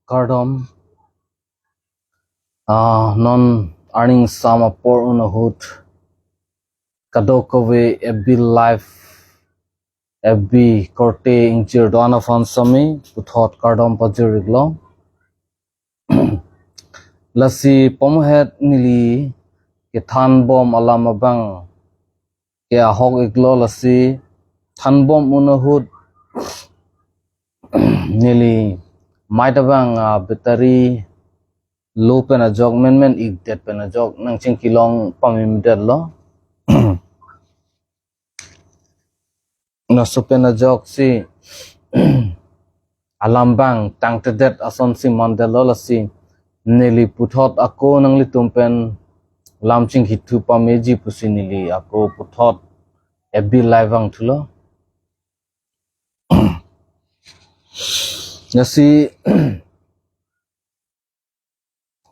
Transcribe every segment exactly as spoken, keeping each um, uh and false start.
Kardom. Ah, non arni sam apor un ahut kadokave F B Live, F B korte ingjir do-an aphan sitame puthot kardom pajir-iklo. Lasi pamohet neli kethan bom alam abang ke ahok-iklo, lasi than bom un ahut neli maitabang, ah, battery low pen ajok, menmen-ikdet pen ajok nangchingkilong pamemedetlo. Laso pen ajoksi alam abang tangtedet asonsi mandetlo, lasi neli puthot ako nanglitum pen lam chingkithu pameji pusi neli ako puthot F B Live vangthulo. Lasi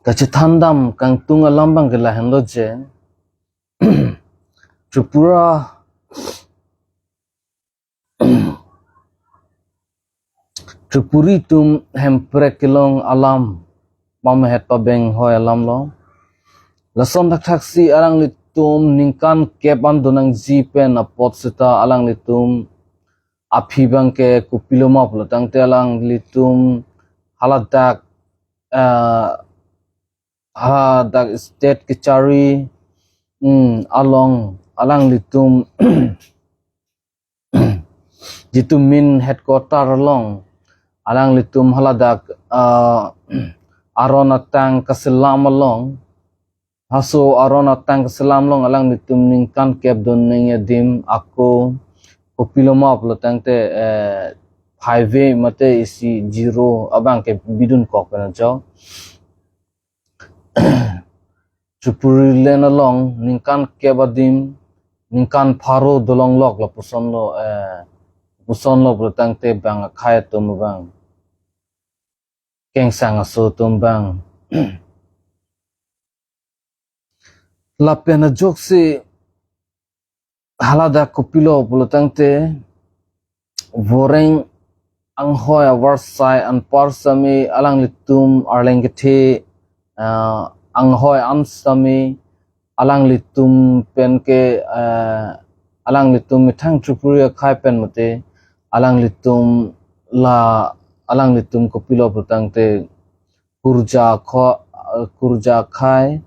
kachethandam kangtung alam abang ke lahenlo je, Tripura, Tripuri atum hemprek kelong alam, pamehet pabeng hoi alamlo. Lason thakthaksi alanglitum ningkan kep an donangji pen apot seta alanglitum aphi abang ke kopiloma pulotangte alanglitum haladak, eh, hadak state kachari, mm, along alanglitum jitu main headquarter along alanglitum haladak, ah, aron atang kaselam along, haso aron atang kaselam along alanglitum ningkan kep don nangji adim ako kopiloma pulotangte, eh, highway mate isi zero abang ke bidunkok pen ajo. Tripuri land along ningkan kep adim ningkan pharo dolonglok lapusonlo, eh, pusonlo pulotangte bang akhei atum abang, kengsang aso atum abang. Lapen ajoksi haladak kopilo pulotangte voreng anghoi avarsai anpar sitame alanglitum arleng kethe, ah, anghoi an sitame alanglitum pen ke, ah, alanglitum methang Tripuri akhei pen mate alanglitum la alanglitum kopilo pulotangte kurja kho, kurja akhei,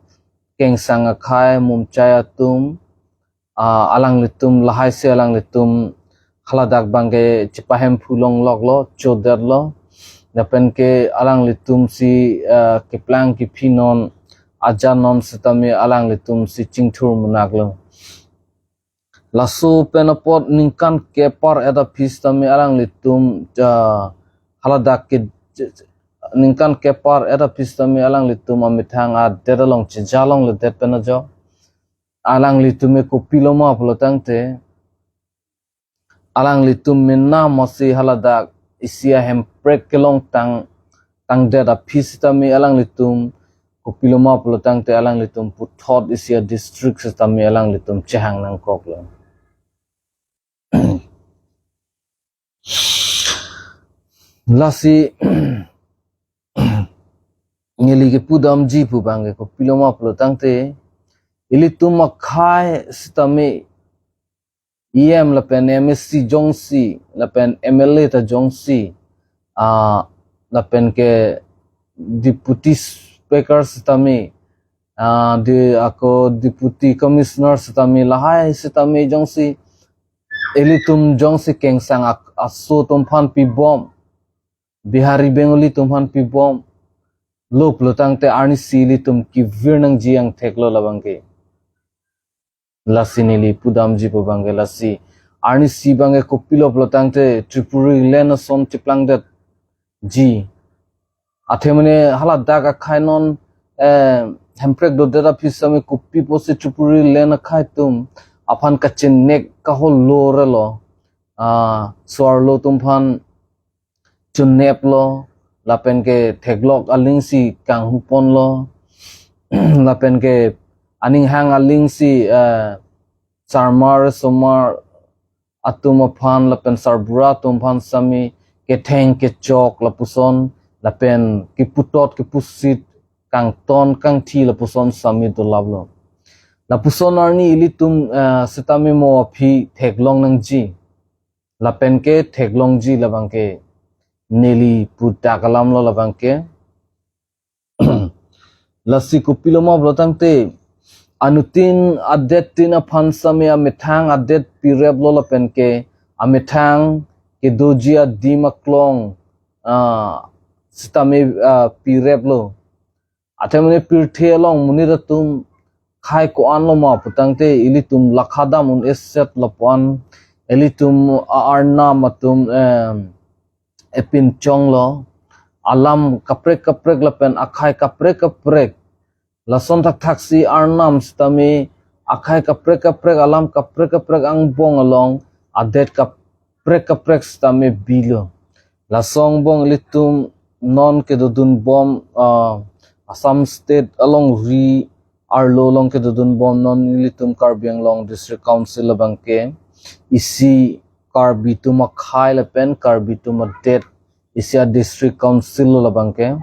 kengsang akhei, mumchai atum, ah, alanglitum lahai si alanglitum haladak abang ke chepahemphu longloklo, chodetlo. Lapen ke alanglitum si, ah, keplang kephi non, aja non sitame alanglitum si chingthur munaklo. Laso pen apot ningkan kep par-et aphi sitame alanglitum, ah, haladak ke, ningkan kep par-et aphi sitame alanglitum amethang adet along chejalongledet pen ajo. Alanglitum ke kopiloma pulotangte alanglitum mena masi haladak isi ahemprek kelong tang, tangdet aphi sitame alanglitum kopiloma pulotangte alanglitum puthot isi adistrict sitame alanglitum chehang nangkoklo. Lasi neli kepudamji pu abang ke kopiloma pulotangte ilitum akhei sitame E M lapen M A C jongsi, lapen M L A ta jongsi, ah, lapen ke Deputy Speaker sitame, ah, di ako Deputy Commissioner sitame lahai sitame jongsi, ilitum jongsi kengsang ak-, aso atum aphan pibom, Bihari Bengali atum aphan pibomlo pulotangte arnisi ilitum kevir nangji angtheklo labang ke. Lasi neli pudamji pu abang ke lasi. Arnisi abang ke kopilo pulotangte Tripuri land ason cheplangdetji. Athe mane haladak akhei non, eh, hemprek dodet aphi sitame kopi pusi Tripuri land akhei atum aphan kachenek kaholo relo. Ah, so-arlo atum aphan choneplo, lapen ke theklok aling si kanghuponlo, lapen ke aning hang aling si, eh, sarmar somar atum aphan lapen sarbura atum aphan sitame ketheng kechok lapuson, lapen kiputot kipusit kangton kangthi lapuson sitame dolaplo. Lapuson arni ilitum, eh, sitame mo aphi theklong nangji. Lapen ke theklongji labang ke neli pudak alamlo labang ke. Lasi kopilo ma pulo tangte, anuttin adettin aphan sitame amethang adet pireplo lapen ke amethang kedoji adim aklong, ah, sitame, ah, pireplo. Athemane pirthe along monit atum khei ko-anlo ma pu tangte ilitum lakha dam un-eset lapu-an, ilitum a-arnam atum, em, epinchonglo. Alam kaprek kaprek lapen akhei kaprek kaprek. Lason thakthaksi arnam sitame akhei kaprek kaprek, alam kaprek kaprek angbong along adet kaprek kaprek sitame bilo. Lason angbong ilitum non kedodunbom, ah, Assam State alongri arlo along kedodunbom non ilitum Karbi Anglong District Council labang ke isi Karbi atum akhei lapen Karbi atum adet isi a-District Council lo labang ke.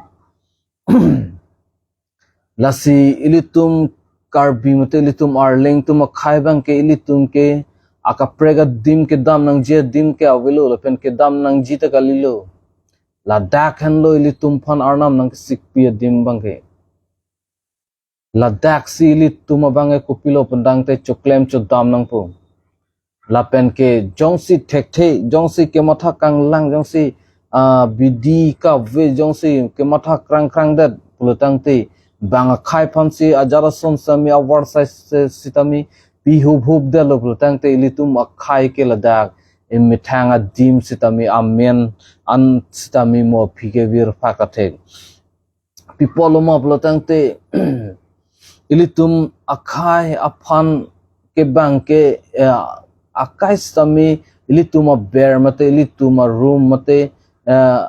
Lasi ilitum Karbi mate ilitum Arleng atum akhei abang ke ilitum ke akaprek adim kedam nangji adim ke avelo lapen kedam nangji ta kalilo. Ladak henlo ilitum aphan arnam nangkesikpi adim abang ke. Ladaksi ilitum abang ke kopilo pu tangte choklem chodam nangpo. Lapen ke jongsi thekthe, jongsi kematha kanglang, jongsi, ah, bidi kave, jongsi kematha krangkrangdet pulo tangte, bang akhei aphansi ajat ason sitame avarsai se sitame pihup hupdetlo pulo tangte ilitum akhei ke ladak emethang adim sitame amen an sitame mo aphi kevirphak athek. Pi apotlo ma pulo tangte, ilitum akhei aphan ke abang ke, eh, akhei sitame ilitum aber mate ilitum a-room mate, eh,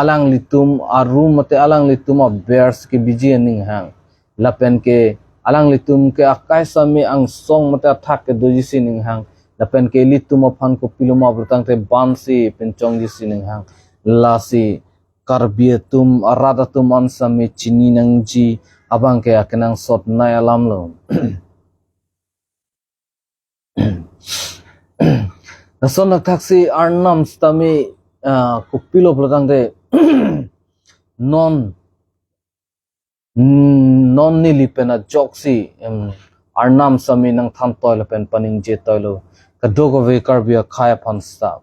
alanglitum a-room mate alanglitum aber si kebiji aning hang. Lapen ke alanglitum ke akhei sitame angsong mate athak kedoji si aning hang. Lapen ke ilitum aphan kopilo ma pulo tangte bansi pinchongji si aning hang. Lasi Karbi atum, arat atum an sitame chini nangji abang ke akenangsot nei alamlo. Lason thakthaksi arnam sitame, ah, kopilo pulo tangte non, non neli pen ajoksi, em, arnam sitame nangthan toi lapen paningje toilo. Kadokave Karbi akhei aphan sita.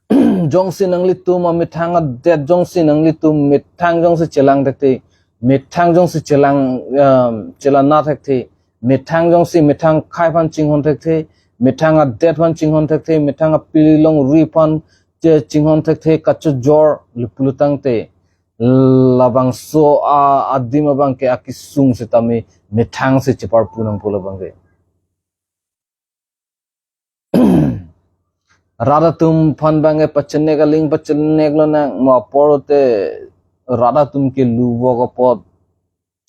Jongsi nanglitum amethang adet jongsi nanglitum methang jongsi chelang thekthe, methang jongsi chelang, um, chelana thekthe, methang jongsi methang akhei aphan chinghon thekthe, methang adet aphan chinghon thekthe, methang apilong ri aphan che-, chinghon thekthe, kachojor le pulo tangte, labangso a-, adim abang ke akesung sitame methang si cheparpu nangpo labang ke. Rat atum aphan abang ke pachenek aling pachenek lonang, mo apor te rat atum ke luvok apot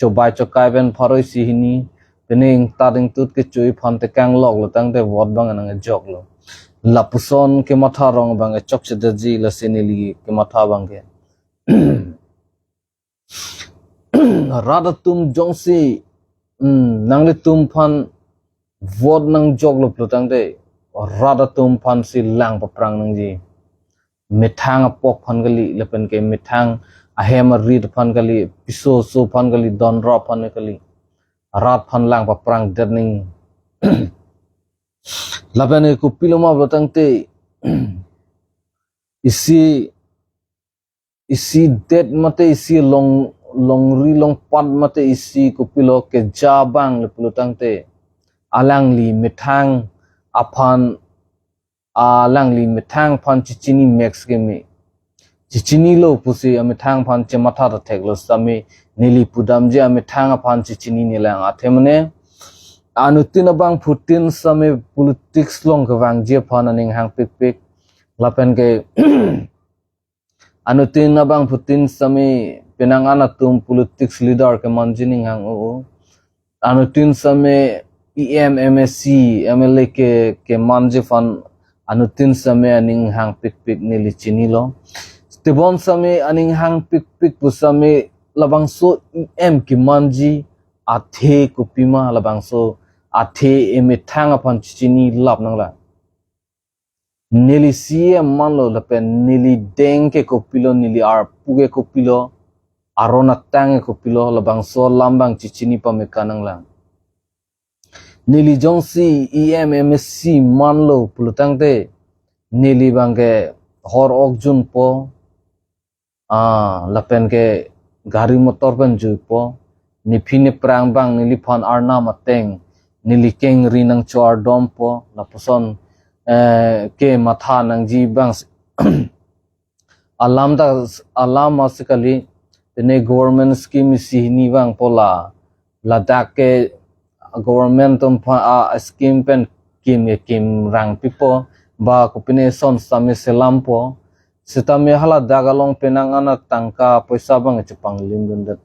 chobai chokai pen pharo isi hini, pini ingtat ingtut kecho aphan tekang loklo tangte vote abang nangjoklo. Lapuson kematha arong abang ke chokchedaji lasi neli kematha abang ke. Rat atum jongsi, hmm, nanglitum aphan vote nangjoklo pulo tangte, rat atum aphansi lang paprang nangji. Methang apok aphan kali, lapen ke methang ahem arit aphan kali, piso so aphan kali, donra aphan kali. Rat aphan lang paprangdet nangji. Lapen ke kopilo ma pulo tangte, isi isi det mate isi long, longri longpat mate isi kopilo keja abang le pulo tangte, alangli methang aphan, alangli methang aphan chechini mek si keme. Chechinilo pusi amethang aphan chematha ta theklo sitame neli pudamji amethang aphan chechini nelang. Athemane anuttin abangphutin sitame politics along kevangji aphan aning hangpikpik. Lapen ke anuttin abangphutin sitame penang an atum politics leader kemanji aning hang-o. Anuttin sitame E M, M A C, M L A ke, kemanji aphan anuttin sitame aning hangpikpik neli chinilo. Tebon sitame aning hangpikpik pu sitame labangso E M kemanji athe kopima, labangso athe emethang aphan chechinilap nanglang. Neli C E M manlo lapen neli deng ke kopilo, neli arpu ke kopilo, aron atang ke kopilo, labangso alam abang chechini pame nanglang. Neli jongsi E M M A C manlo pulotangte, neli abangke hor ok junpo, ah, lapen ke gari motor pen juipo, nephi nephrang abang neliphan arnam ateng neli kengri nangchoardompo, lapuson, eh, ke matha nangji abang s-, alam ta, alam asi kali. Pine government scheme isi hini abang pola, ladak ke government atum aphan a, a scheme pen kim ke kimrang pipo, ba kopine son sitame selampo. Sitame haladak along penang an atangka poisa abang chepanglimdundet.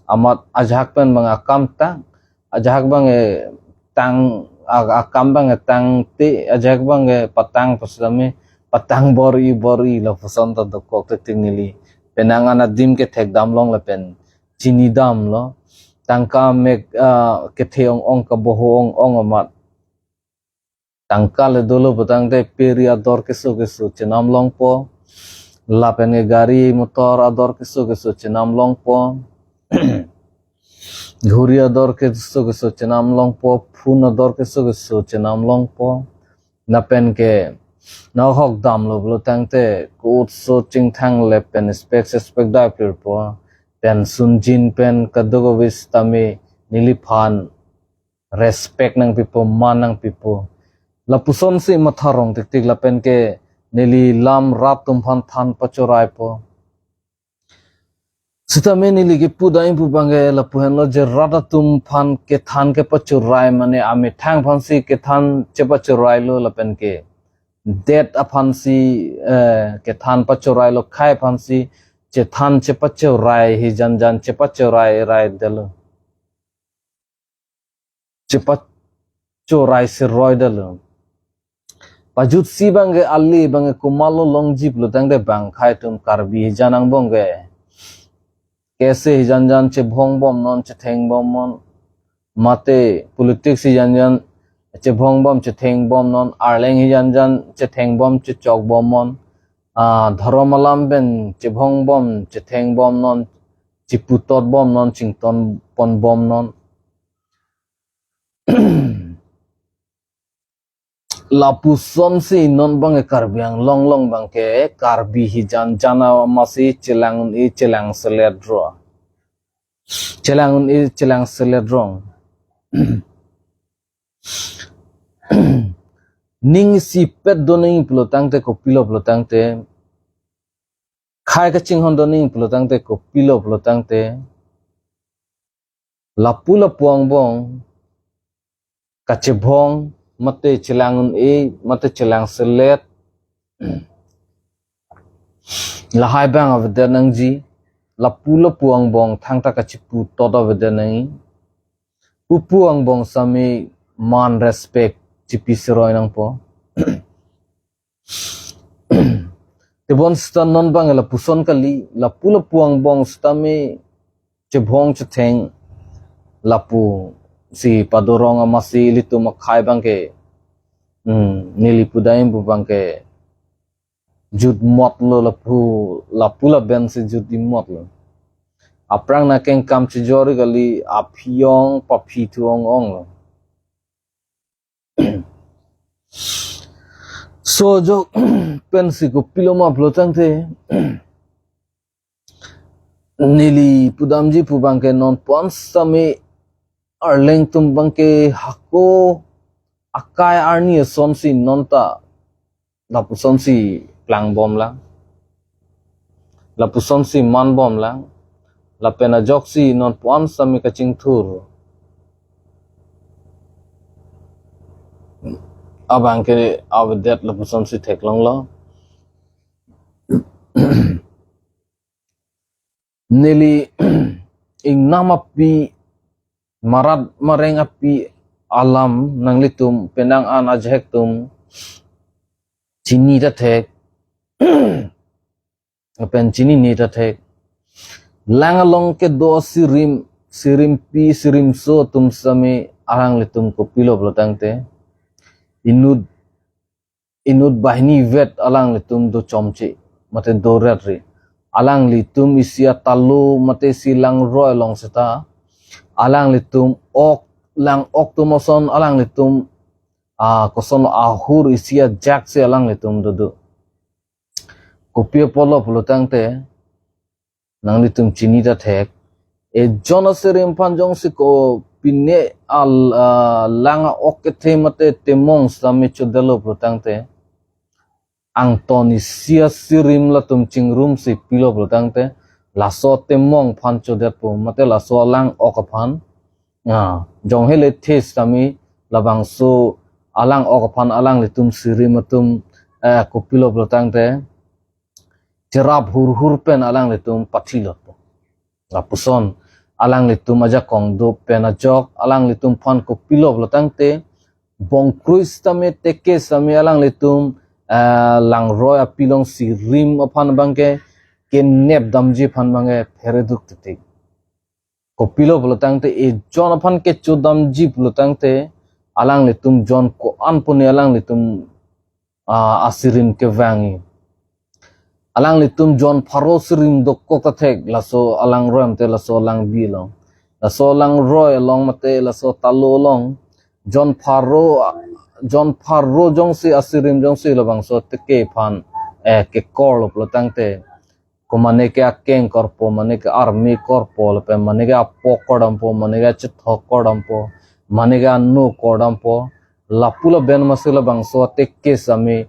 Amat ajahak pen abang akam tang, ajahak abang, eh, tang, a-, akam abang, eh, tangte, ajahak abang, eh, patang pu sitame, patang bor-i bor-i lapuson ta dokok tik tik neli. Penang an adim kethekdam long lapen chinidamlo. Tangka mek, ah, kethe ong-ong, kaboho ong-ong amat. Tangka le dolo pulotangte peri ador keso keso chenam longpo. Lapen ke gari motor ador keso keso chenam longpo. Ghuri ador keso keso chenam longpo. Phone ador keso keso chenam longpo. Lapen ke nahok damlo pulotangte ko-utso chingthang le pen spek spek dai pirpo. Pen sunjin pen kadokave sitame neliphan respect nangpipo, man nangpipo. Lapusonsi matha rong tik tik lapen ke neli lam rat atum aphan than pachoraipo. Sitame neli kepu dai pu abangke lapu henlo je rat atum aphan kethan kepachorai mane amethang aphansi kethan chepachorailo lapen ke det aphansi, eh, kethan pachorailo, khei aphansi chethan chepachorai hijan jan chepachorai raidetlo. Chepachorai seroidetlo. Pajutsi abangke ali abangke komatlo longji pulotangte bang khei atum Karbi hijan angbong ke kese hijan jan chebhong bomnon, chetheng bomnon. Mate politics hijan jan chebhong bom, chetheng bomnon, arleng hijan jan chetheng bom, chechok bomnon. Ah, dhorom alam pen chebhong bom, chetheng bomnon, chiputot bomnon, chington pon bomnon. Lapusonsi non abangke Karbi Anglong along abangke Karbi hijan jan amatsi chelang un-e chelang selet ro. Chelang un-e chelang selet rong. Ning isipet do nangji pulotangte kopilo pulotangte, khei kachinghon do nangji pulotangte kopilo pulotangte, lapu lapu angbong kachebhong mate chelang un-e mate chelang selet lahai abang avedet nangji. Lapu lapu angbong thangta kachiputot avedet nangji. Pupu angbong sitame man respect chipi seroi nangpo. Tebon sita non abang lapuson kali, lapu lapu angbong sitame chebhong chetheng lapusi padorong amatsi ilitum akhei abangke, hmm, neli pu dai pu abangke jut motlo lapu, lapu labensi jut imotlo. Aphrang nangkengkam chejor kali, aphi ong paphi thu ong onglo. So ajok pensi kopiloma pulotangte, neli pudamji pu abangke non pu-an sitame arleng atum abangke hako akai arni asonsi nonta lapusonsi plang bomlang, lapusonsi man bomlang, lapen ajoksi non pu-an sitame kachingthur abangke avedet lapusonsi theklonglo. Neli ingnam api, marat mareng api alam nanglitum penang an ajahek atum chini ta thek. Lapen chinine ta thek. Lang along kedo sirim, sirimpi, sirimso atum sitame alanglitum kopilo pulotangte, inut, inut banghini vet alanglitum do chomche, mate do ret ri. Alanglitum isi atalo, mate isi langroi along seta, alanglitum ok, lang ok atum ason alanglitum, ah, koson ahur isi ajak si alanglitum dodo. Kopi apotlo pulotangte, nanglitum chini ta thek. Ejon asirim aphan jongsi ko pine al, ah, lang ok kethe mate temong sitame chodetlo pulotangte, angton isi asirim latum chingrumsi pilo pulotangte, laso temong aphan chodetpo, mate laso lang ok aphan. Ah, jong hele thes sitame labangso alang ok aphan alanglitum sirim atum, eh, kopilo pulotangte, cherap hurhur pen alanglitum pathilotpo. Lapuson alanglitum ajakong do pen ajok alanglitum aphan kopilo pulotangte, bongkrui sitame teke sitame alanglitum, eh, langroi api along sirim aphan abangke kenep damji aphan abangke phereduk titik. Kopilo pulotangte, ejon aphan kecho damji pulotangte, alanglitum jon ko-an pune alanglitum, ah, asirim kevangji. Alanglitum jon pharo sirim dokok ta thek, laso alangroi mate laso alangbi along. Laso alangroi along mate laso atalo along, jon pharo, jon pharo jongsi asirim jongsi labangso teke aphan, eh, kekorlo pulotangte, ko mane ke akeng korpo, mane ke army korpo, lapen mane ke apok kordampo, mane ke achethok kordampo, mane ke ano kordampo, lapu laben masi labangso ateke sitame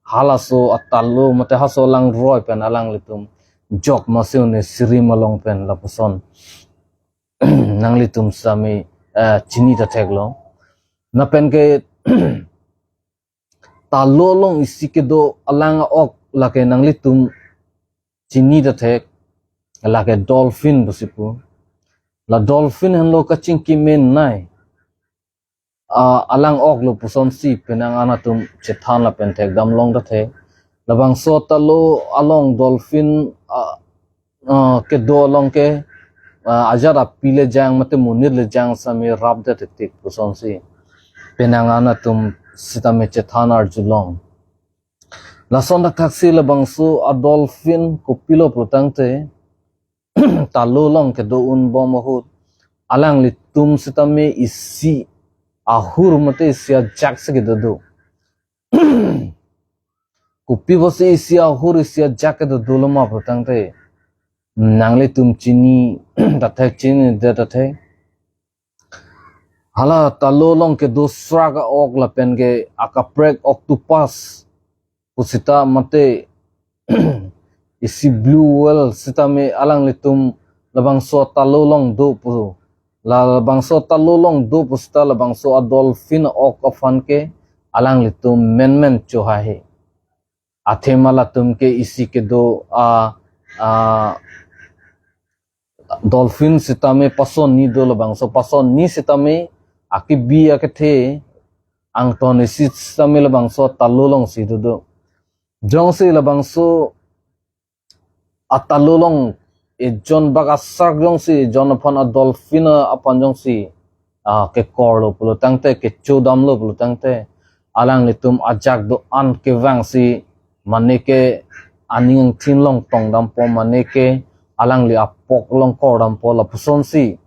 halaso atalo mate halaso alangroi pen alanglitum jok masi une sirim along pen lapuson. Nanglitum sitame, eh, chini ta theklo. Lapen ke talo along isi kedo alang ok lake nanglitum chini ta thek, lake dolphin pusi pu. La dolphin henlo kachingki menei, ah, alang oklo pusonsi penang an atum chethan lapen thekdam long ta thek. Labangso atalo along dolphin, ah, ah, kedo along ke, ah, ajat api le jang mate monit le jang sitame rapdet titik pusonsi penang an atum sitame chethan arjulong. Lason thakthak si labangso adolphin kopilo pulotangte, talo along kedo unbom ahut alanglitum sitame isi ahur mate isi ajak si kedo do. Kopi pusi isi ahur isi ajak kedo dolo ma pulotangte, nanglitum chini ta thek, chinidet ta thek. Hala talo along kedo srak a-ok lapen ke akaprek octopus pusita mate isi blue whale sitame alanglitum labangso atalo along do pu. La labangso atalo along do pusita labangso adolphin ok aphan ke alanglitum menmen chohaihe. Athema latum ke isi kedo a, a, dolphin sitame pasonni do, labangso pasonni sitame akibi akethe angton isi sitame labangso atalo alongsi dodo. Jongsi labangso atalo along ejon bak asrak jongsi ejon aphan adolphin aphan jongsi, ah, kekorlo pulotangte, kecho damlo pulotangte, alanglitum ajak do-an kevangsi mane ke aning angthin along tongdampo, mane ke alangli apok along kordampo lapusonsi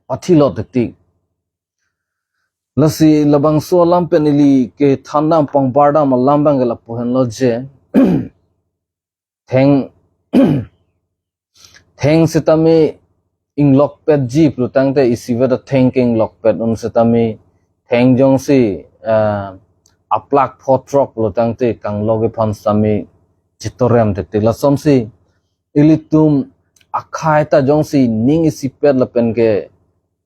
pathilo titik. Lasi labangso alam pen ili kethandam pangbardam alam abangke lapu henlo je. Theng, theng sitame inglokpetji pulotangte isivet atheng ke inglokpet un sitame theng jongsi, eh, aplak photrok pulotangte kanglok iphan sitame chitorem titik. Lasonsi ilitum akhei ta jongsi ning isipet lapen ke,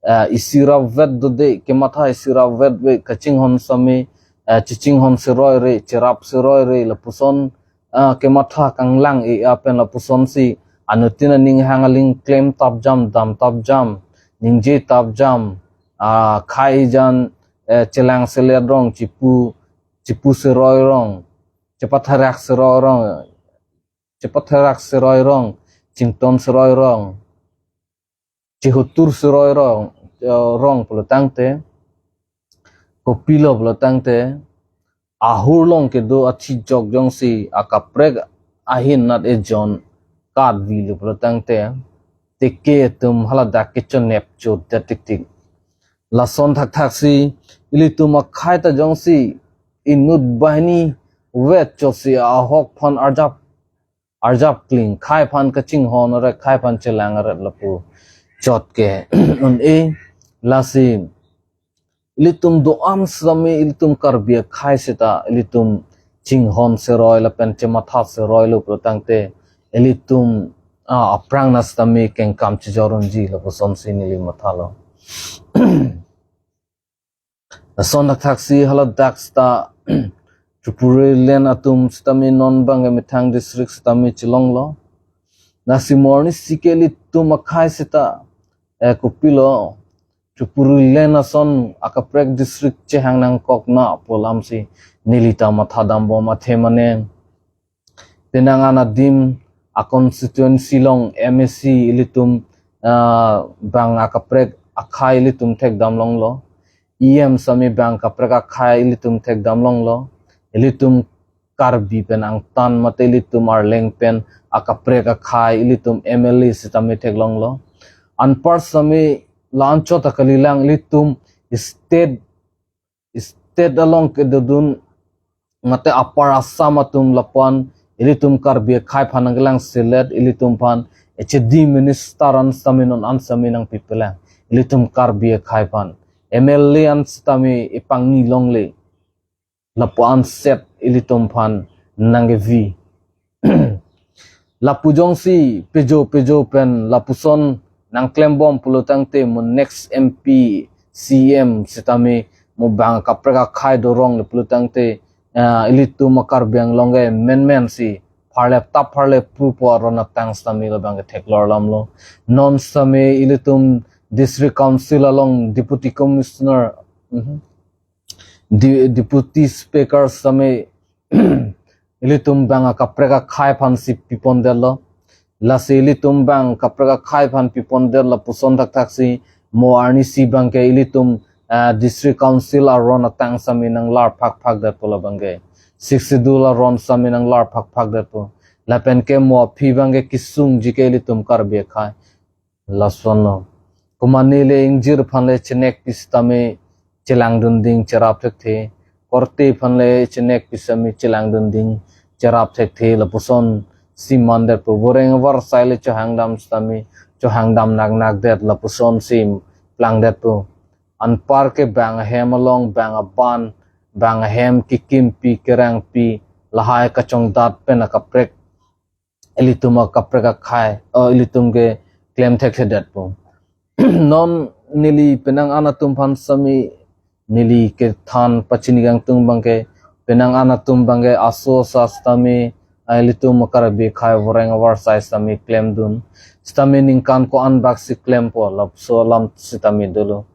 eh, isi rapvet dode, kematha isi rapvet ve, kachinghon sitame, eh, chichinghon seroi re, cherap seroi re, lapuson, eh, kematha kanglang e-a pen lapusonsi anuttin aning hang aling klem tapjam, dam tapjam, ningje tapjam, ah, khei jan, eh, chelang selet rong, chipu, chipu seroi rong, chepatharak seroi rong, chepatherak seroi rong, chington seroi rong, chehutur seroi rong, eh, rong pulo tangte, kopilo pulo tangte, ahurlong kedo athijok jongsi akaprek ahin nat ejon katvi lo pulo tangte, teke atum haladak kechonep chot det tiktik. Lason thakthaksi ilitum akhei ta jongsi inut banghini vet chotsi ahok aphan arjap arjap kling, khei aphan kachinghon aret, khei aphan chelang aret lapu chot ke un-e. Lasi ilitum do-an sitame ilitum Karbi akhei seta ilitum chinghon seroi lapen chematha seroi lo pulo tangte, ilitum, ah, aphrang na sitame kengkam chejor unji lapusonsi neli mathalo. Lason thakthaksi haladak seta Tripura land atum sitame non bang ke methang district sitame chelonglo. Lasi mo arnisi ke ilitum akhei seta, eh, kopilo, Tripura land ason akaprek district chehang nangkok na pu alamsi neli ta mathadambom, athe mane penang an adim a constituency along M A C ilitum, ah, bang akaprek akhei ilitum thekdam longlo. E M sitame bang akaprek akhei ilitum thekdam longlo. Ilitum Karbi pen angtan mate ilitum Arleng pen akaprek akhei ilitum M L A sitame theklonglo. Anpar sitame la-anchot ta kalilang, ilitum state state along kedodun mate Upper Assam atum lapu-an ilitum Karbi akhei aphan nangkelang selet, ilitum aphan H A D minister an sitame non an sitame nangpipelang. Ilitum Karbi akhei aphan M L A an sitame ipangni longle. Lapu-an set ilitum aphan nangkevi. Lapu jongsi pejo pejo pen lapuson nangklembom pulo tangte mo next M P, C M sitame mo bang akaprek akhei dorong le pulo tangte, ah, ilitum a Karbi Anglong ke menmen si pharlep tap pharlep prupo aron atang sitame labang ke theklor lamlo. Non sitame ilitum District Council along Deputy Commissioner, mhm, Di-, Deputy Speaker sitame ilitum bang akaprek akhei aphan si pipondetlo. Lasi ilitum bang akaprek akhei aphan pipondet lapuson thakthaksi mo arnisi bang ke ilitum, ah, District Council aron atang sitame nanglar phakphak detpo labang ke. Sixth Schedule aron sitame nanglar phakphak detpo. Lapen ke mo aphi bang ke kesungji ke ilitum Karbi akhei. Lasonlo. Komatne le ingjir aphan le chenekpi sitame chelangdun ding cherap thekthe. Korte aphan le chenekpi sitame chelangdun ding cherap thekthe, lapuson si mandetpo. Voreng avarsai le chohangdam sitame chohangdam naknak det, lapuson si plangdetpo. Anpar ke bang ahem along, bang aban, bang ahem kekimpi kerangpi, lahai kachongdat pen akaprek ilitum akaprek akhei, oh, ilitum ke klem thekthedetpo. Non neli penang an atum aphan sitame neli kethan pachini kangtung bang ke, penang an atum bang ke aso asa sitame, ah, ilitum Karbi akhei voreng avarsai sitame klemdun. Sitame ningkan ko-an bak si klempo, lapuson alam sitame dolo.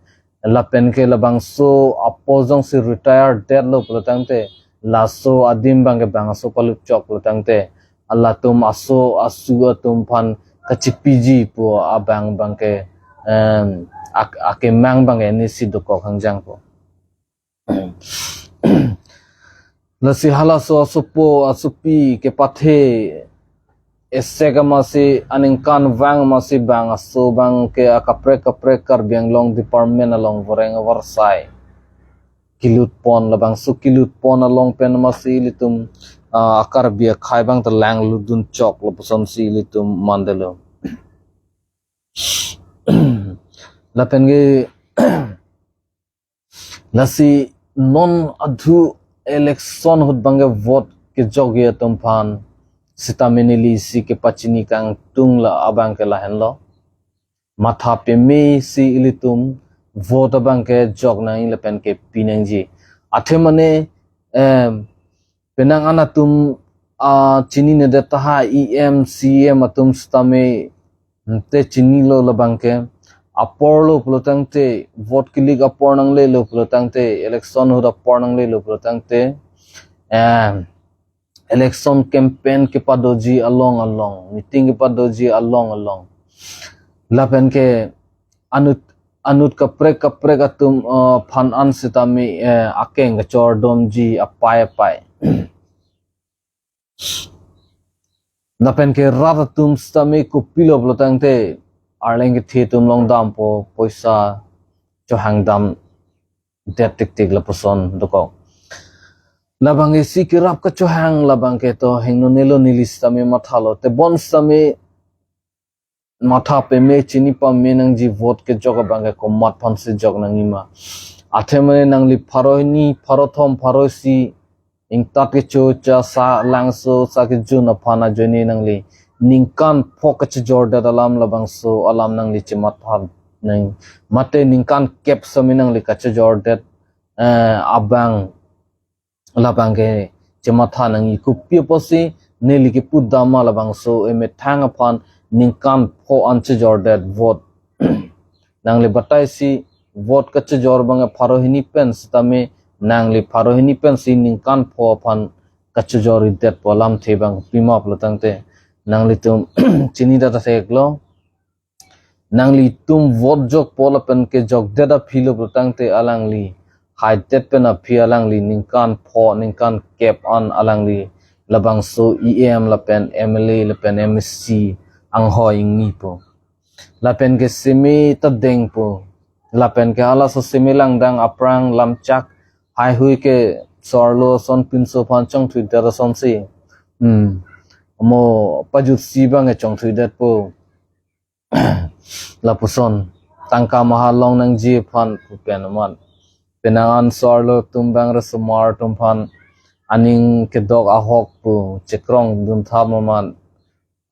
Lapen ke labangso apo jongsi retire detlo pulo tangte, laso adim bang ke bang aso palut chok pulo tangte, alatum aso asu atum aphan kachipiji pu abang bang ke, em, ak-, akemang bang ke nisi dokok hangjangpo. Lasi halaso asopo asopi kepathe esek amatsi aningkanvang amatsi bang aso bang ke akaprek kaprek Karbi Anglong department along voreng avarsai kilutpon, labangso kilutpon along pen amatsi ilitum, ah, Karbi akhei bang ta langlutdun chok lapuson si ilitum mandetlo. Lapen ke lasi non adhu election ahut bang ke vote kejokji atum aphan sitame neli si kepachini kangtung la abang ke lahenlo. Matha peme si ilitum vote abang ke jok nangji lapen ke pi nangji. Athe mane, em, penang an atum, ah, chininedet tahai E M, C M atum sitame, hmm, te chinilo labang ke. Aporlo pulo tangte, vote kilik apor nanglelo pulo tangte, election ahut apor nanglelo pulo tangte, em, election campaign kepadoji along along, meeting kepadoji along along, lapen ke anut anut kaprek kaprek atum uh, phan an sitame uh, akeng kachordomji apai apai. Lapen ke rat atum sitame kopilo pulo tangte arleng kethe atum along dampo, poisa chohang dam det tik tik lapuson dokok. Labang isi kerap kachohang labang ke to hingno nelo neli sitame mathalo, tebon sitame matha peme chini pame nangji vote kejok abang ke komat aphan si jok nangji ma. Athema nangli pharo hini, pharo thom, pharo isi ingtat kecho cha sa langso sa kejun aphan ajoine nangli ningkan pho kachejordet alam labangso alam nangli chematha nang, mate ningkan kep sitame nangli kachejordet eh, abang labang ke chematha nangji, kopi apotsi neli kepu dam ma labangso emethang aphan ningkan pho an chejordet vote. Nangli batai si vote kachejor abang pharo hini pen sitame nangli pharo hini pen si ningkan pho aphan kachejor idet pu alamthe abang pima pulo tangte nanglitum chini data theklo. Nanglitum vote jokpo lapen kejokdet aphi lo pulo tangte alangli haidet pen aphi alangli ningkan pho ningkan kep an alangli labangso E M lapen M L A lapen M A C anghoi ingnipo. Lapen ke seme ta dengpo. Lapen ke halaso seme langdang aphrang lamchak haihui ke so-arlo ason pinso aphan chongthuidet asonsi. Hmm. Mo pajutsi abang ke chongthuidetpo. Lapuson tangka maha long nangji aphan pu pen amat. Penang an so-arlo atum abang resomar atum aphan aning kedok ahok pu chekrong dunthap amat.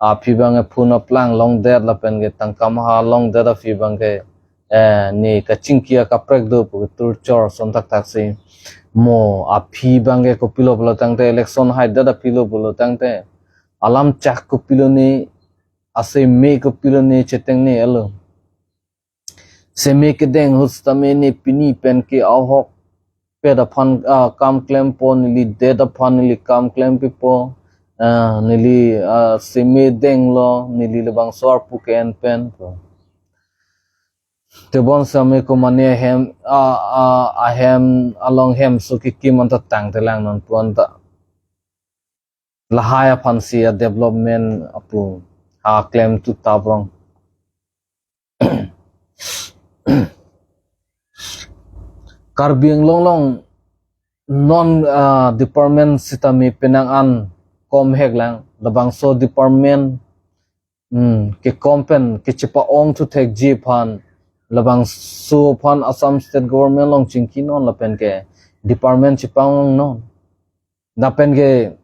Aphi abang ke phun aplang longdet lapen ke tangka maha longdet aphi abang ke eh, ne kachingki akaprek do pu ketur chor son thakthak si. Mo aphi abang ke kopilo pulo tangte election haidet aphi lo pulo tangte alamchak kopilo ne, aseme kopilo ne cheteng ne alo. Seme kedeng ahut sitame ne pini pen ke ahokpet aphan ah, kam klempo, neli det aphan neli kam klempipo. Ah, neli ah, seme denglo, neli labangso arpu ke-en pen pu. Tebon sitame komane ahem ah, ah, ahem along hemso kekim anta tangtelang non pu anta. Lahai aphan si a-development apu ha klem tu tabrong. Karbi Anglong along non ah, department sitame penang an kom hek lang, labangso department hmm, kekom pen kechepa-ong thu thekji aphan labangso aphan Assam State Government along chingki non lapen ke department chepa-ong non. Lapen ke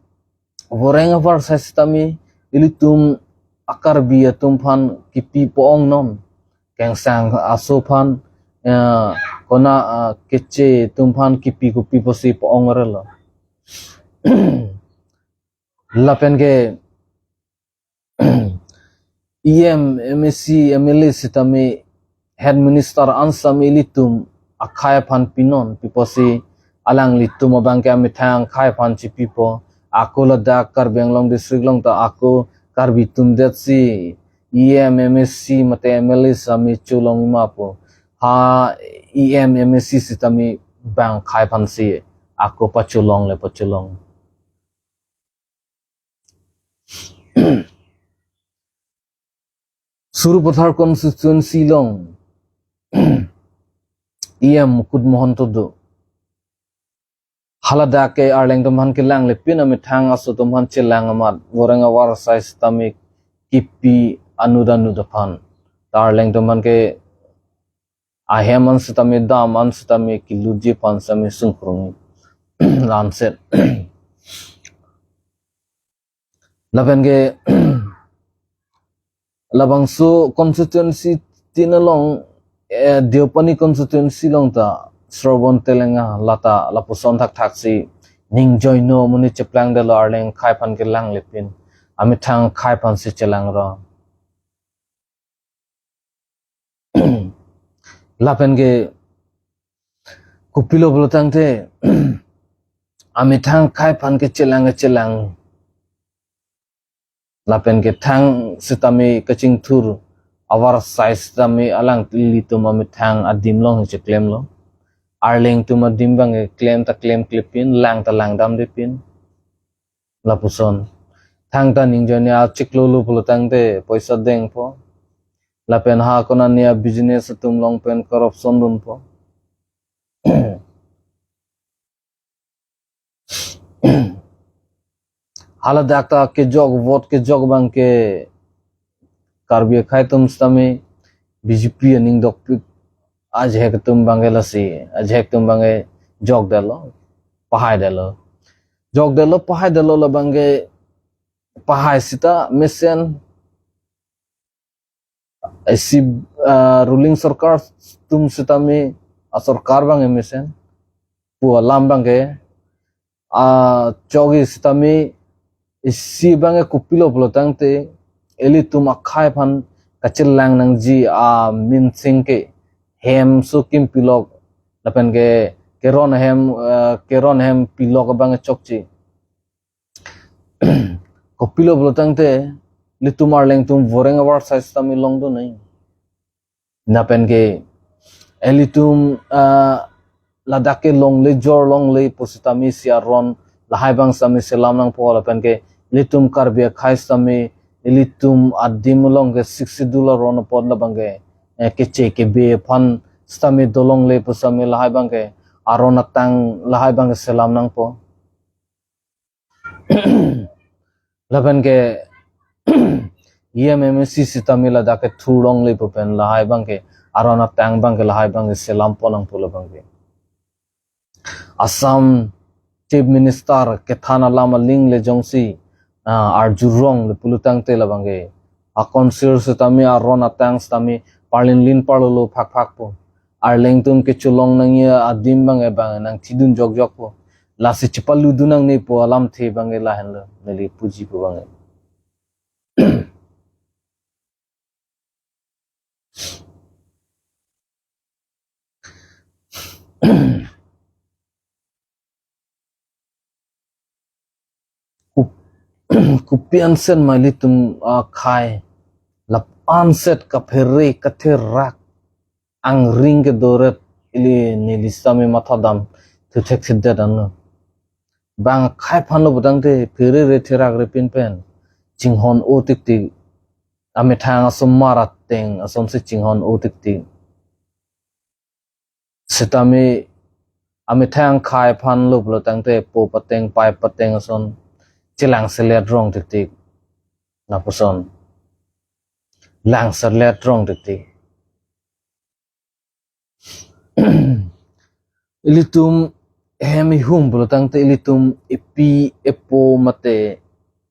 voreng avar sai sitame ilitum a-Karbi atum aphan kepi pa-ong non. Kengsang aso aphan eh, kona ah, keche atum aphan kepi kopi pusi pa-ong relo. Lapen ke E M, M A C, M L A sitame head minister an sitame ilitum akhai aphan pinon, pi pusi alanglitum abang ke amethang akhai aphan chipipo. Ako ladak Karbi Anglong district along ta ako Karbi atum det si E M, M A C mate M L A sitame cholong imapo. Ha E M, M A C sitame bang akhai aphan si ako pacholongle pacholong. Sarupathar constituency along E M Mukut Mahanta do. Haladak ke arleng atum aphan kelang lepin amethang aso atum aphan chelang amat voreng avar sai sitame kipi anud anud aphan. Ta arleng atum aphan ke ahem an sitame dam an sitame kilutji aphan sitame sungkrung lanset. Lapen ke labangso constituency tin along eh, Deopani constituency along ta Srobon Telenga lata lapuson thakthak si ningjoino monit cheplangdetlo arleng akhai aphan kelang lepin amethang akhai aphan si chelang ro. Lapen ke kopilo pulo tangte amethang akhai aphan kechelang kechelang Lapen ke thang sitame kachingthur avarsai sitame alanglitum amethang adim along cheklemlo. Arleng atum adim abang ke klem ta klemklepin, lang ta langdamdepin. Lapuson. Thangta ning ajoine achiklo lo pulo tangte poisa dengpo. Lapen ha konane abusiness atum along pen corruption dunpo. Hala dak ta kejok, vote kejok abang ke Karbi akhei atum sitame B J P aning dokpik ajahak atum abang ke lasi, ajahak atum abang ke jokdetlo, pahaidetlo. Jokdetlo, pahaidetlo, labang ke pahai sita mesen isi, ah, ruling sorkar atum sitame, ah, sorkar abang ke mesen pu alam abang ke, ah, chogi sitame isi abang ke kopilo pulo tangte ilitum akhei aphan kachelang nangji aminseng ke hem so kim pilok lapen ke keron hem, ah, keron hem pilok abang ke chokche. Kopilo pulo tangte ilitum arleng atum voreng avarsai sitame longdun nai. Lapen ke ilitum, ah, ladak ke longle jor longle pusitame isi aron lahai abang sitame selam nangpo, lapen ke ilitum Karbi akhei sitame ilitum adim along ke Sixth Schedule aron apot labang ke, eh, keche kebe aphan sitame dolongle pusitame lahai abang ke aron atang lahai abang ke selam nangpo. Lapen ke E M M A C sitame ladak ke thur longle pu pen lahai abang ke aron atang abang ke lahai abang ke selampon nangpo labang ke. Assam Chief Minister kethan alam aling le jongsi, ah, arju rong le pulo tangte labang ke a council sitame aron atang sitame parlin lin parlolo phakphakpo. Arleng atum kecholong nangji adim abang ke bang nangthidun jokjokpo. Lasi chepaludun nangne pu alamthe abang ke lahenlo, neli puji pu abang ke. Kup-, kopi ansen ma ilitum akhei, lap anset kaphere katherak angring kedoret ili neli sitame mathadam thuthek thedet anlo. Bang akhei aphan lo pu tangte phere re therak re pinpen chinghon-o tiktik. Amethang asomar ateng asonsi chinghon-o tiktik. Sitame amethang akhei aphan lo pulo tangte po pateng pai pateng ason chelangselet rong tiktik. Lapuson langselet rong tiktik. Ilitum hem ihum pulo tangte ilitum epi epo mate,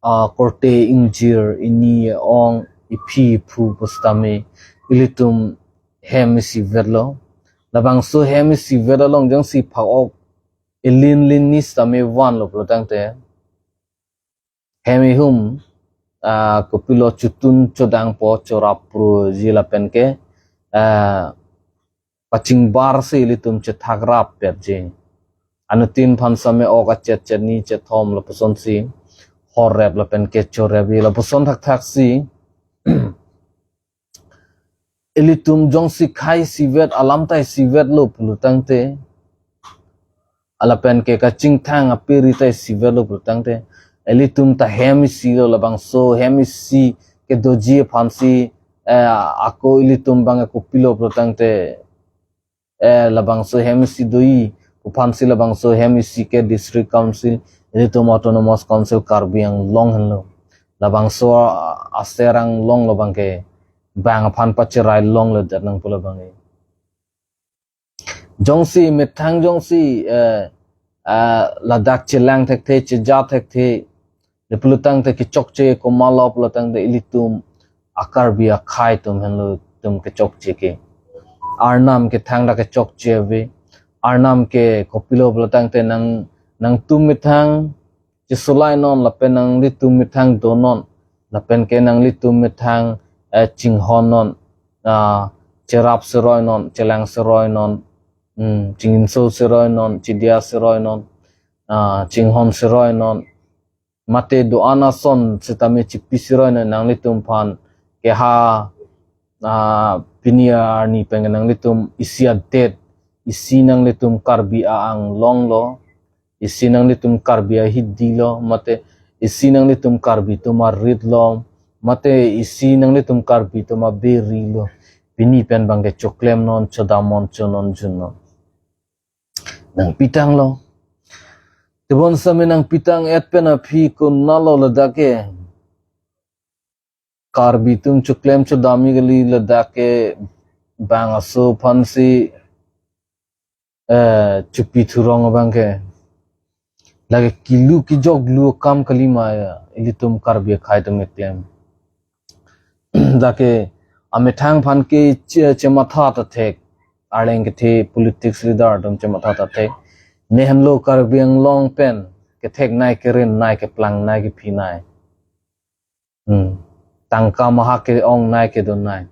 ah, korte ingjir, ini ong, iphi iphu pusitame ilitum hem isivetlo. Labangso hem isivet along jongsi phak-ok ilin lin ni sitame vanlo pulo tangte hem ihum, ah, kopilo chotun chodangpo, chorap proji lapen ke, ah, pachingbarsi ilitum chethak rappetji. Anuttin aphan sitame ok achet chet ni chethom lapusonsi horrep lapen ke chorepji lapuson thakthaksi. Ilitum jongsi akhei isivet, alam ta isivetlo pulo tangte, lapen ke kachingthang apiri ta isivetlo pulo tangte, ilitum ta hem isilo, labangso hem isi kedoji aphansi, eh, ako ilitum abang kopilo pulo tangte, eh, labangso hem isi doji pu aphansi labangso hem isi ke District Council, ilitum Autonomous Council Karbi Anglong henlo. Labangso, ah, aser anglong labang ke bang aphan pacherai longledet nangpo labang ke. Jongsi methang jongsi, eh, ah, ladak chelang thekthe, cheja thekthe, le pulo tangte kechokche komatlo pulo tangte ilitum a-Karbi akhei atum henlo itum kechokche ke. Arnam ke thangta kechokche ave. Arnam ke kopilo pulo tangte nang, nangtum methang chesolainon lapen nanglitum methang donon lapen ke nanglitum methang, eh, chinghonnon, ah, cherap seroinon, chelang seroinon, hmm, chinginso seroinon, chidia seroinon, ah, chinghon seroinon. mate do-an ason sitame chipi siroi noi nanglitum aphan ke ha, ah, pini arni pen nanglitum isi adet, isi nanglitum Karbi a-anglong lo, isi nanglitum Karbi ahidi lo, mate isi nanglitum Karbi atum arit lo, mate isi nanglitum Karbi atum aberi lo. Pini pen abangke choklem non, chodam non, chonon jun non. Nangpitang lo. Tebon sitame nangpitang et pen aphi konatlo ladak ke. Karbi atum choklem chodam-i kali, ladak ke bang aso aphansi, eh, chopi thurong abangke. Lake kilu kijoklu akam kali ma ya, ilitum Karbi akhai atum keklem. Dak ke amethang aphan ke che-, chematha ta thek. Arleng kethe politics leader atum chematha ta thek. Ne henlo Karbi Anglong pen kethek nei, keren nei, keplang nei, kephi nei. Hmm. Tangka maha ke-ong nei, kedo nei.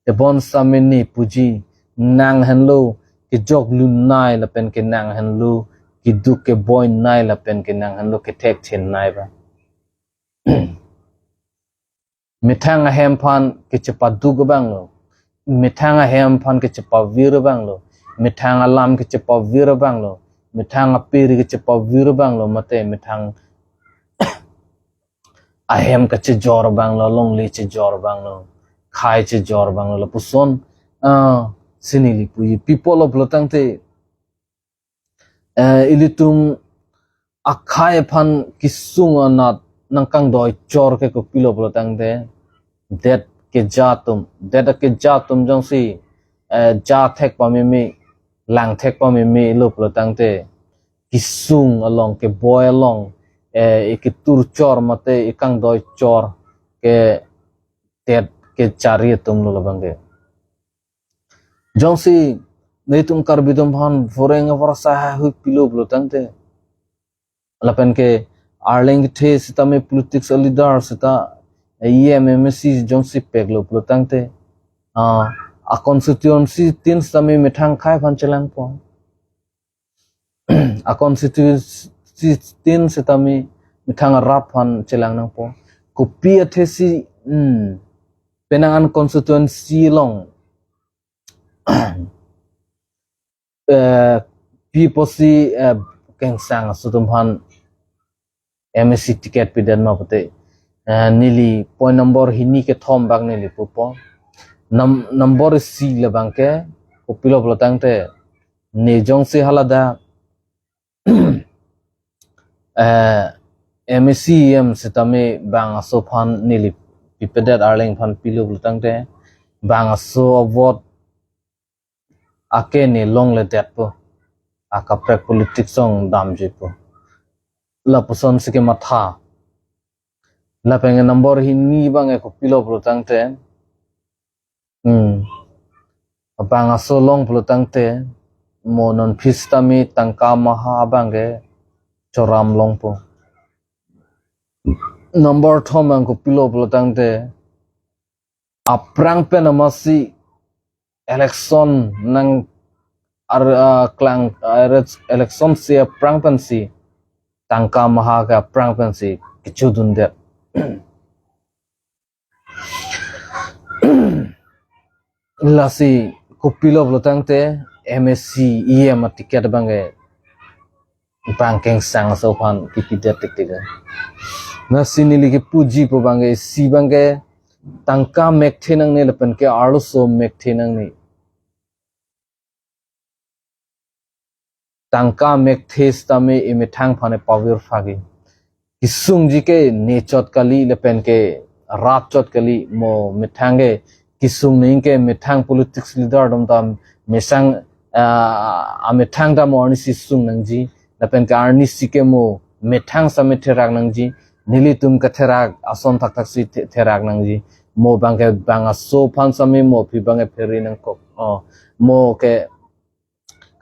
Tebon sitame ne puji, nang henlo kejoklu nei lapen ke nang henlo keduk keboi nei lapen ke nang henlo kethek then nei ba. Methang ahem aphan kechepaduk abang lo. Methang ahem aphan kechepavir abang lo. Methang alam kechepavir abang lo. Methang apiri kechepavir abang lo. Mate methang ahem kachejor abang lo, longle chejor abang lo, khei chejor abang lo, lapuson, ah, si neli puji. Pi apotlo pulotangte, eh, ilitum akhai aphan kesung anat nangkangdoi chor ke kopilo pulotangte, det keja atum, det keja atum jongsi, eh, ja thek pameme, lang thek pameme lo pulotangte, kesung along, keboi along, eh, eketur chor mate ekangdoi chor ke det kechari atum lo labangke. Jongsi netum Karbi atum aphan voreng avorsa haihui pilo pulotangte, lapen ke arleng kethe sitame politics a leader sita, E M, M A C jongsi peklo pulotangte, ah, a constituency tin sitame methang akhai aphan chelangpo. A constituency tin sitame methang arat aphan chelang nangpo. Kopi athesi, hmm, penang an constituency along, eh, pi apotsi, eh, Kengsang aso atum aphan M A C ticket pidet ma pute, eh, neli point number hini kethom abang neli pupo. Nam-, number isi labangke, kopilo pulotangte, ne jongsi haladak, eh, M A C E M sitame bang aso aphan neli pipedet, arleng aphan pilo pulotangte, bang aso a-vote ake ne longledetpo. Akaprek politics along damjuipo. Lapuson si kematha. Lapen number hini abangke kopilo pulotangte, hmm, bang aso long pulotangte, mo non aphi sitame tangka maha abangke choram longpo. Number thom abang kopilo pulotangte, aphrang pen amatsi election nang ar-, ah, klang, ah, election si aphrang pensi, tangka maha ke aphrang pensi kechudundet. Lasi kopilo pulotangte M A C E M a-ticket abangke bang Kengsang aso aphan kipidet tiktik. Lasi neli kepuji pu abangke, isi abangke tangka mekthe nangne lapen ke arloso mekthe nangne. Tangka mekthe sitame emethang aphan epavir phagi. Kesungji ke ne chot kali lapen ke rat chot kali, mo methang ke kesung nangji ke methang politics leader atum ta mesang, ah, amethang ta mo arnisi sung nangji, lapen ke arnisi ke mo methang sitame therak nangji, nelitum ketherak ason thakthak si the-, therak nangji, mo abangke bang aso aphan sitame mo aphi abangke phere nangkok, oh, mo ke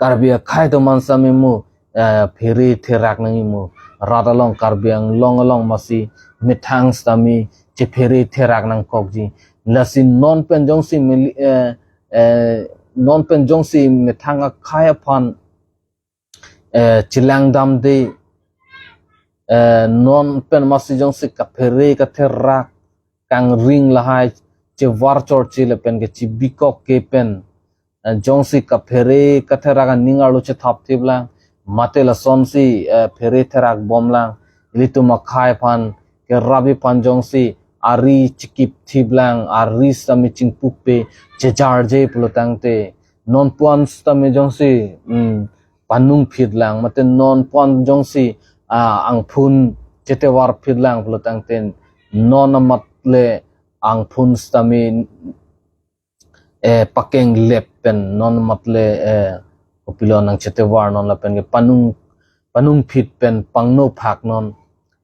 Karbi akhai atum aphan sitame mo, eh, phere therak nangji mo. Rat along, Karbi Anglong along amatsi methang sitame chephere therak nangkokji. Lasi non pen jongsi meli-, eh, eh, non pen jongsi methang akhai aphan, eh, chelang damde, eh, non pen masi jongsi kaphere katherak kangring lahai chevar chorche lapen ke chibikok ke pen, eh, jongsi kaphere katherak aning arlo chethap thip lang, mate lasonsi, eh, phere therak bom lang, ilitum akhai aphan kerap aphan jongsi ari chikip thip lang, ari sitame chingpupe chejarje pulo tangte, non puan sitame jongsi, mm, panung phit lang, mate non puan jongsi, ah, angphun chetevar phit lang pulo tangte, non amat le angphun sitame, eh, pakeng lep pen, non amat le, eh, kopilo nang chetevar non lapen ke panung, panung phit pen pangno phak non,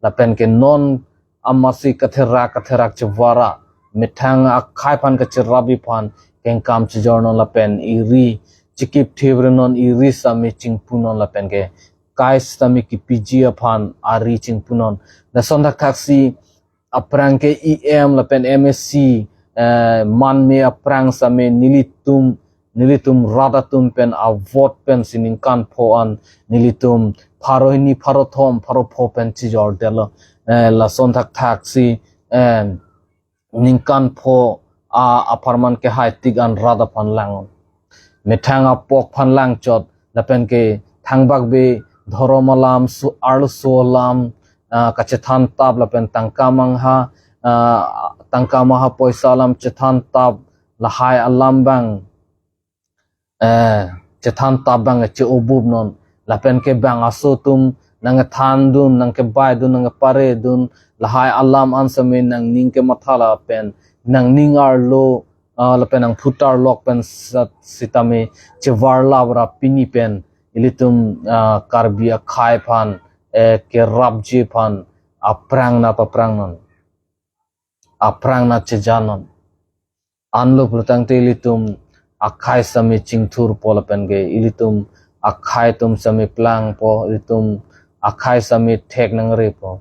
lapen ke non amatsi katherak katherak chevara, methang akhai aphan kacherap aphan kengkam chejor non lapen iri chikip thip re non, iri sitame chingpu non lapen ke kai sitame kipiji aphan ari chingpu non. Lason thakthaksi aphrang ke E M lapen M A C, eh, manme aphrang sitame nelitum, nelitum rat atum pen avote pensi ningkan pho an nelitum pharo hini, pharo thom, pharo pho pen chejordetlo. Eh, lason thakthaksi, eh, ningkan pho a apharman kehai tik an rat aphan lang. Methang apok aphan lang chot, lapen ke thangbak be dhorom alam, su-, arloso alam, ah, kachethan tap lapen tangka mangha, ah, tangka mangha poisa alam chethan tap lahai alam bang, eh, chethan tap bang che-obup non. Lapen ke bang aso atum nangkethan dun, nangkebai dun, nangkepare dun, lahai alam an sitame nangning kematha lapen nangning arlo, ah, lapen nangphutar lok pen sat sitame chevar labra pini pen ilitum, ah, Karbi akhai aphan, eh, kerapji aphan aphrang na paphrang non, aphrang na cheja non. Anlo pulo tangte ilitum akhai sitame chingthurpo lapen ke ilitum akhai atum sitame plangpo, ilitum akhai sitame thek nangrepo.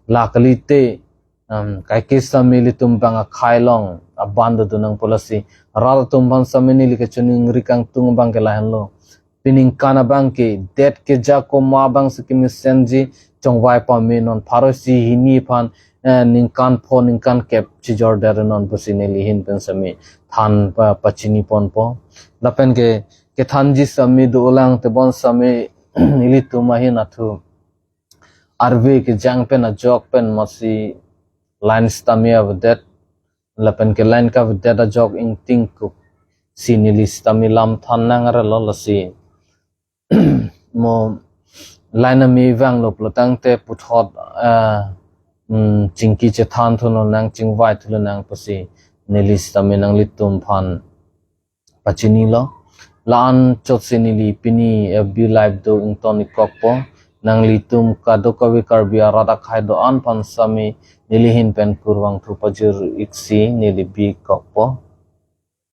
La kalite, um, kaike sitame ilitum bang akhai along aban dodo nangpo lasi rat atum aphan sitame neli kachiningri kangtung abang ke lahenlo. Peningkan abang ke det keja koma abang si kemesenji chongvai pame non, pharo isi hini aphan, eh, ningkan pho ningkan kep chejordet non pusi neli ahin pen sitame than pa, pachini ponpo. Lapen ke kethanji sitame dolang, tebon sitame ilitum ahin athu arve kejang pen ajok pen masi line sitame avedet, lapen ke line kavedet ajok ingtingkup si neli sitame lam than nangrelo lasi. Mo line ame vanglo pulo tangte puthot, eh, mm, chingki chethan thulonang, chingvai thulonang pusi neli sitame nanglitum aphan pachinilo. La-an chotsi neli pini F B live do ington-ik kokpo. Nanglitum kadokave Karbi arat akhai do-an aphan sitame neli ahin pen kurvangthu pajir-ik si neli bi kokpo.